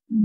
يا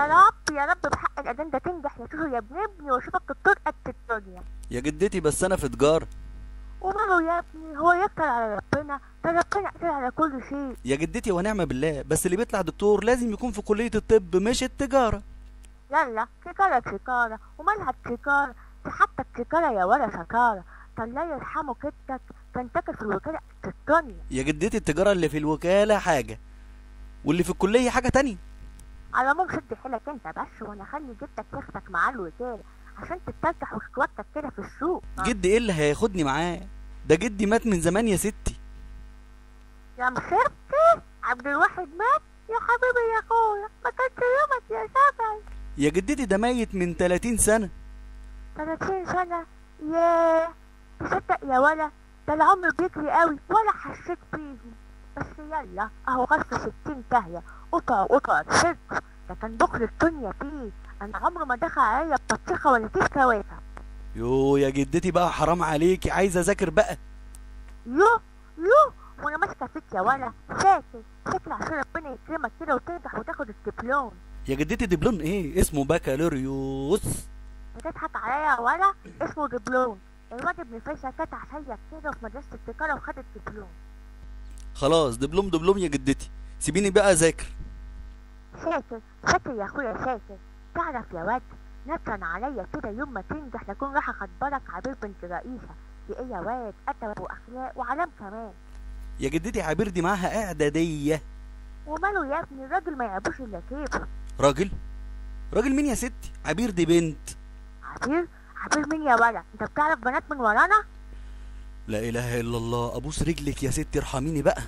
رب يا رب بحق الاذان ده تنجح يا شوشو يا ابن ابني واشوفك دكتور قد الدنيا. يا جدتي بس انا في تجارة. وماله يا ابني، هو يقدر على ربنا؟ ده ربنا قادر على كل شيء. يا جدتي ونعمة بالله، بس اللي بيطلع دكتور لازم يكون في كلية الطب مش التجارة. يلا تجارة تجارة، ومالها التجارة؟ دي حتى التجارة يا ولا شطارة. ده الله يرحمه جدك كان تاجر في الوكالة قد الدنيا. يا جدتي التجارة اللي في الوكالة حاجة واللي في الكلية حاجة تانية. على العموم شد حيلك انت بس، وانا اخلي جدك ياخدك معاه الوكالة عشان تترجح وتتوتر كده في السوق. جدي ايه اللي هياخدني معاه؟ ده جدي مات من زمان يا ستي. يا مخيرتي، عبد الواحد مات يا حبيبي يا اخويا، ما كانش يومك يا سبعي. يا جدتي ده ميت من 30 سنة. 30 سنة؟ ياه، تصدق يا ولا ده العمر بيجري قوي ولا حسيت بيهم. بس يلا اهو غصب 60 داهية، قطع قطع سلك، ده كان بخل الدنيا فيه. انا عمره ما دخل عليا بطيخه ولا كيس كوافه. يو يا جدتي بقى حرام عليكي، عايزه اذاكر بقى. يو يو وانا ماسكه فيك يا ولا، ساكت ساكت عشان ربنا يكرمك كده وتنجح وتاخد الدبلوم. يا جدتي دبلوم ايه؟ اسمه بكالوريوس. بتضحك عليا يا ولا؟ اسمه دبلوم. الواد ابن فيصل كانت عسيك كده في مدرسه التجارة وخد الدبلوم. خلاص دبلوم دبلوم يا جدتي، سيبيني بقى اذاكر. ساكت ساكت يا اخويا ساكت. تعرف يا واد نتن عليا كده يوم ما تنجح لكون راح اخبرك عبير بنت رئيسة. دي ايه يا واد؟ ادب واخلاق وعلام كمان. يا جدتي عبير دي معاها اعدادية. وماله يا ابني، الراجل ما يعبوش الا كيفه. راجل؟ راجل مين يا ستي؟ عبير دي بنت. عبير؟ عبير مين يا ولا؟ انت بتعرف بنات من ورانا؟ لا اله الا الله، ابوس رجلك يا ستي ارحميني بقى.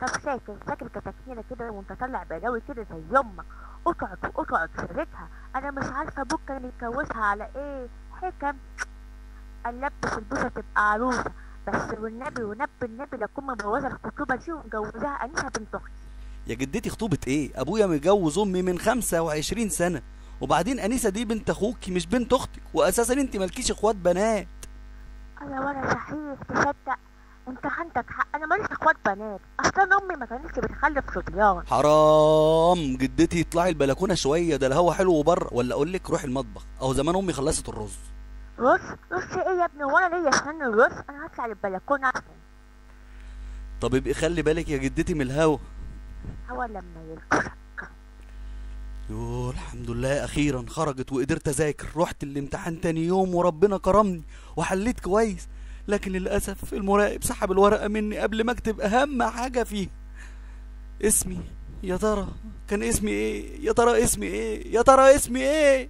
طب ساكت ساكت كتكينه كده وانت طالع بلاوي كده زي امك. اقعد واقعد سيرتها، انا مش عارفه ابوك كان يتجوزها على ايه. حكم قلبت البوسه تبقى عروسه، بس والنبي ونبي النبي لا اكون مبوظه الخطوبة دي ومجوزاها انسه بنت اختي. يا جدتي خطوبه ايه؟ ابويا متجوز امي من 25 سنة، وبعدين انسه دي بنت اخوكي مش بنت اختك، واساسا انت مالكيش اخوات بنات. يا ولا صحيح، تصدق انت عندك حق، انا ماليش اخوات بنات، اصلا امي ما كانتش بتخلف صبيان. حرام جدتي، اطلعي البلكونه شوية، ده الهوا حلو بره. ولا اقول لك روحي المطبخ، اهو زمان امي خلصت الرز. رز؟ رز ايه يا ابني؟ وانا ليا اسنان الرز؟ انا هطلع للبلكونه احسن. طب ابقي خلي بالك يا جدتي من الهوا. هوا لما يلكشك. يوه الحمد لله اخيرا خرجت وقدرت اذاكر. رحت الامتحان تاني يوم وربنا كرمني وحليت كويس، لكن للاسف المراقب سحب الورقة مني قبل ما اكتب اهم حاجة فيها، اسمي. يا ترى كان اسمي ايه؟ يا ترى اسمي ايه؟ يا ترى اسمي ايه؟